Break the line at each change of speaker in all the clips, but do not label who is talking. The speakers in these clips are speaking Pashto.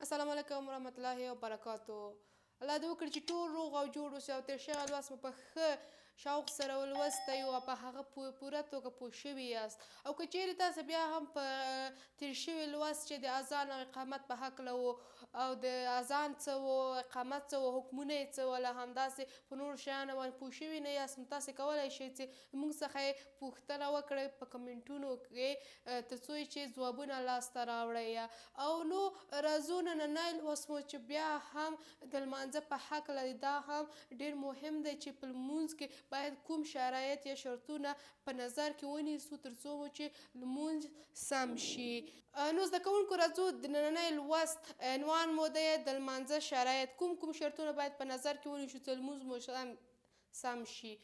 السلام علیکم ورحمت الله وبرکاتو. الله دې وکړي چې ټول روغ او جوړ اوسئ او تېر شوی لوست مو په ښه شوق سره ولوستی او په هغه پوره توګه پوه شوي یاست. او که چیرې تاسو بیا هم په تېر شوي لوست چې د اذان او اقامت په هکله وو او د اذان څه وو، اقامت څه وو، حکمونه یې څه ول، همداسې په نورو شیانو باندې پوه شوي نه یاست، نو تاسو کولای شئ چې موږ څخه یې پوښتنه وکړئ په کمنټونو کې، تر څو یې چې ځوابونه لاسته راوړئ. او نو راځو نننی لوست مو چې بیا هم د لمانځه په هکله دی. دا هم ډیر مهم دی چې په لمونځ کې باید کوم شرایط یا شرطونه په نظر کې ونیسو تر څو مو چې لمونځ سم شي. نو زده کوونکو، راځو د نننی لوست عنوان مو دی د لمانځه شرایط، کوم کوم شرطونه باید په نظر کې ونیسو چې لمونځ مو سم شي.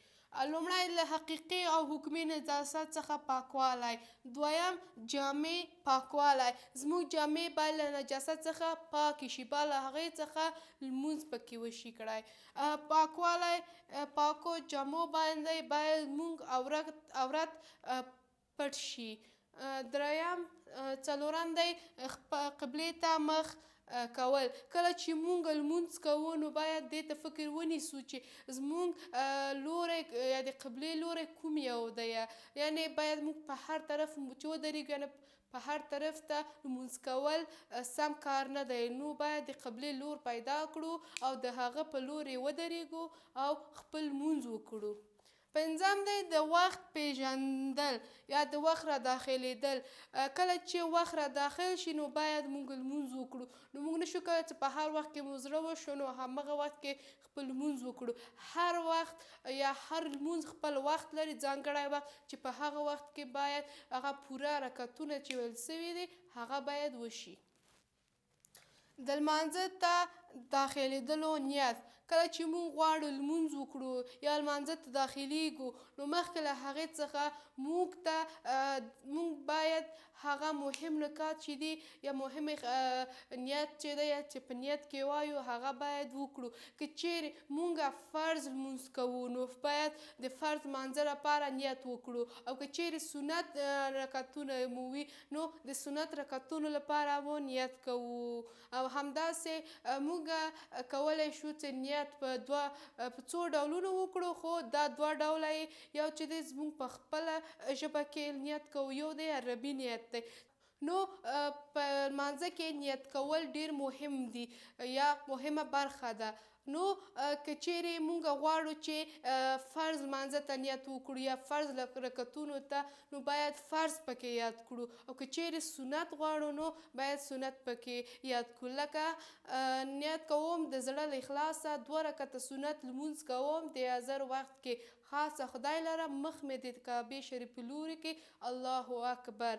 لومړی له حقیقي او حکمي نجاست څخه پاکوالی. دویم جامې پاکوالی، زموږ جامې باید له نجاست څخه پاکې شي، باید له هغې څخه لمونځ پکې وشي کړی. پاکوالی، پاکو جامو باندې باید موږ عورت پټ شي. دریم څلورم دی قبلې ته مخ کول. کله چې مونږ لمونځ کوو نو باید دې ته فکر ونیسو چې زمونږ لوری یا د قبلې لوری کوم یو دی، یعنې باید موږ په هر طرف چې ودرېږو، یعنې په هر طرف ته لمونځ کول سم کار نه دی، نو باید د قبلې لور پیدا کړو او د هغه په لوري ودرېږو او خپل لمونځ وکړو. پنځم دی د وخت پیژندل یا د وخت را داخلېدل. کله چې وخت را داخل شي نو باید موږ لمونځ وکړو، نو موږ نشو کولی چې په هر وخت کې مو زړه وشو نو همغه وخت کې خپل لمونځ وکړو. هر وخت یا هر لمونځ خپل وخت لري، ځانګړی وخت چې په هغه وخت کې باید هغه پوره رکعتونه چې ویل سوي دي هغه باید وشي. د لمانځه ته داخلېدلو نیت، کله چې موږ غواړو لمونځ وکړو یا لمانځه ته داخلېږو نو مخکې له هغې څخه موږ ته موږ باید هغه مهم نکات چې دي یا مهم نیت چې دی چې په نیت کې وایو هغه باید وکړو. که چیرې موږ فرض لمونځ کوو نو باید د فرض لمانځه لپاره نیت وکړو، او که چیرې سنت رکعتونه مو وي نو د سنت رکعتونو لپاره مو نیت کوو. او همداسې موږ کولی شو چې نیت په دوه په څو ډولونو وکړو، خو دا دوه ډوله یې یو چې دی زموږ په خپله ژبه کې نیت کوو، یو دی عربي نیت دی. نو په لمانځه کې نیت کول ډیر مهم دي یا مهمه برخه ده. نو که چیرې مونږ غواړو چې فرض لمانځه ته نیت وکړو یا فرض رکعتونو ته، نو باید فرض پکې یاد کړو، او که چیرې سنت غواړو نو باید سنت پکې یاد کړو. لکه نیت کوم د زړه له اخلاصه 2 رکعته سنت لمونځ کوم د ازر وخت کې، خاصه خدای لره مخ مې د کعبې شریفې لوري کې، الله اکبر.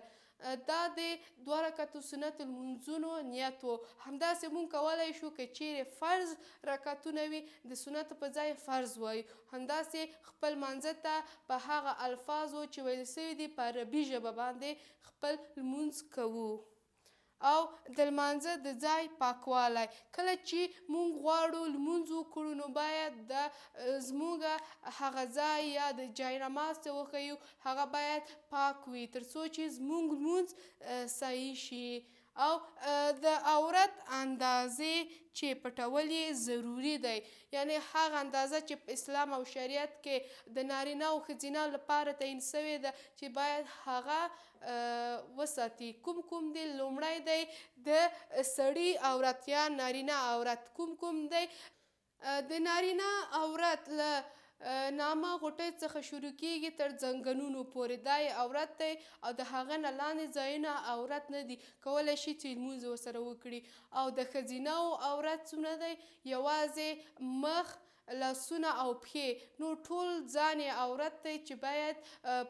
دا د 2 رکعتو سنت لمونځونو نیت و. همداسې مونږ کولی شو که چیرې فرض رکعتونه وي د سنت په ځای فرض وایو. همداسې خپل لمانځه ته په هغه الفاظو چې ویل سوي دي په عربي ژبه باندې خپل لمونځ کوو. او د لمانځه د ځای پاکوالی، کله چې مونږ غواړو لمونځ وکړو نو باید د زموږ هغه ځای یا د جای نماز ته وښیو هغه باید پاک وي تر څو چې زموږ لمونځ صحیح شي. او د عورت اندازې چې پټول یې ضروري دی، یعنې هغه اندازه چې په اسلام او شریعت کې د نارینه او ښځینه لپاره تعین سوې ده چې باید هغه وساتي. کوم کوم دی؟ لومړی دی د سړي عورت یا نارینه عورت. کوم کوم دی؟ د نارینه عورت له نامه غوټۍ څخه شروع کیږي تر ځنګنونو پورې، دا یې عورت دی او د هغه نه لاندې ځایونه عورت نه دي، کولی شي چې لمونځ ورسره وکړي. او د ښځینه عورت څومره دی؟ یوازې مخ، لاسونه او پښې، نو ټول ځان یې عورت دی چې باید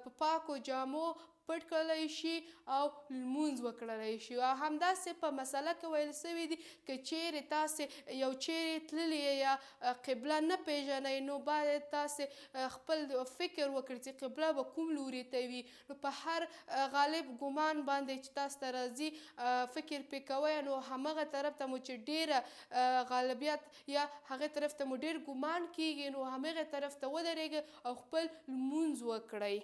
په پاکو جامو پټ کړلی شي او لمونځ وکړلی شي. او همداسې په مسله کې ویل سوي دي که چیرې تاسې یو چیرې تللي یا قبله نه پیژنئ نو باید تاسې خپل فکر وکړئ چې قبله به کوم لوري ته وي، نو په هر غالب ګمان باندې چې تاسو ته راځي فکر پې کوئ نو همغه طرف ته مو چې ډېره غالبیت یا هغې طرف ته مو ډېر ګمان کیږي نو همغې طرف ته ودرېږئ او خپل لمونځ وکړئ.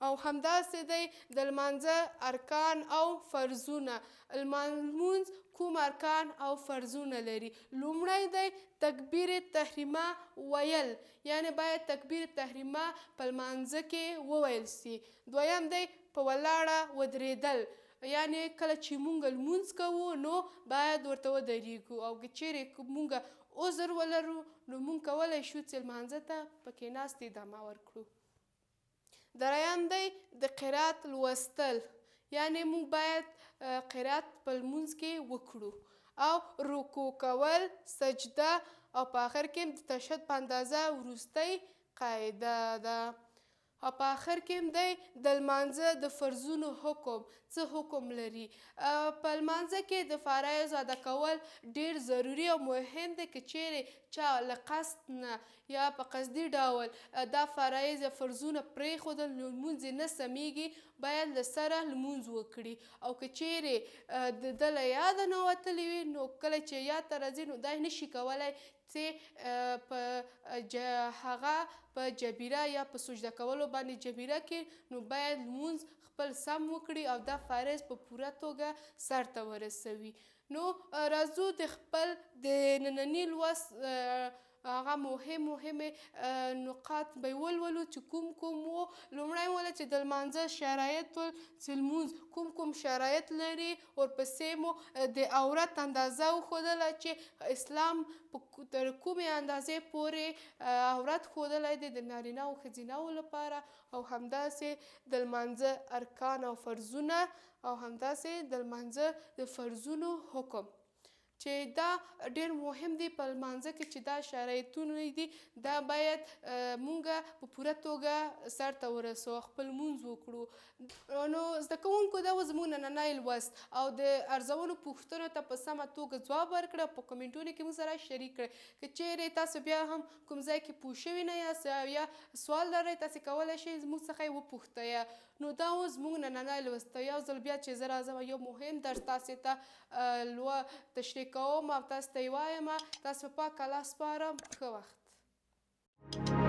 او همداسې دی د لمانځه ارکان او فرضونه. لمونځ کوم ارکان او فرضونه لري؟ لومړی دی تکبیر تحریمه ویل، یعنې باید تکبیر تحریمه په لمانځه کې وویل سي. دویم دی په ولاړه ودرېدل، یعنې کله چې مونږ لمونځ کوو نو باید ورته ودرېږو، او که چیرې مونږ عذر ولرو نو مونږ کولی شو چې لمانځه ته په کېناستې ادامه ورکړو. دریم دی د قرات لوستل، یعنې موږ باید قرات په لمونځ کې وکړو، او رکوع کول، سجده، او په آخر کې د تشهد په اندازه وروستۍ قاعده ده. او په آخر کې هم دی د لمانځه د فرضونو حکم، څه حکم لري؟ په لمانځه کې د فرایضو ادا کول ډیر ضروري او مهم دی. که چیرې چا له قصد نه یا په قصدي ډول دا فرایض یا فرضونه پرېښودل نو لمونځ یې نه سمیږي، باید له سره لمونځ وکړي. او که چیرې د ده له یاده نه وتلي وي نو کله چې یاد ته راځي نو دا یې نشي کولی چې په هغه په جبیره یا په سجده کولو باندې جبیره کې، نو باید لمونځ خپل سم وکړي او دا فرض په پوره توګه سرته ورسوي. نو راځو د خپل د ننني لوست هغه مهم مهمې نقاط به ولولو چې کوم کوم وو. لومړی وله چې د لمانځه شرایط ول، چې لمونځ کوم کوم شرایط لري. ورپسې مو د عورت اندازه وښودله چې اسلام تر کومې اندازې پورې عورت ښودلی دی د نارینه او ښځینه لپاره، او همداسې د لمانځه ارکان او فرضونه، او همداسې د لمانځه د فرضونو حکم، چې دا ډیر مهم دی په لمانځه کې چې دا شرایطونه دي دا باید مونږ په پوره توګه سرته ورسوو، خپل لمونځ وکړو. نو زده کوونکو دا و زموږ نننی لوست، او د ارزونو پوښتنو ته په سمه توګه ځواب ورکړئ او په کمنټونو کې موږ سره شریک کړئ. که چیرې تاسو بیا هم کوم ځای کې پوه شوي نه یاست یا سوال لرئ، تاسې کولی شئ زموږ څخه یې وپوښتئ. نو دا و زموږ نننی لوست. یو ځل بیا چې زه راځم یو مهم درس تاسې ته تشریح کوم او تاسو ته یې وایم. تاسو په پاک الله سپارم. ښه وخت.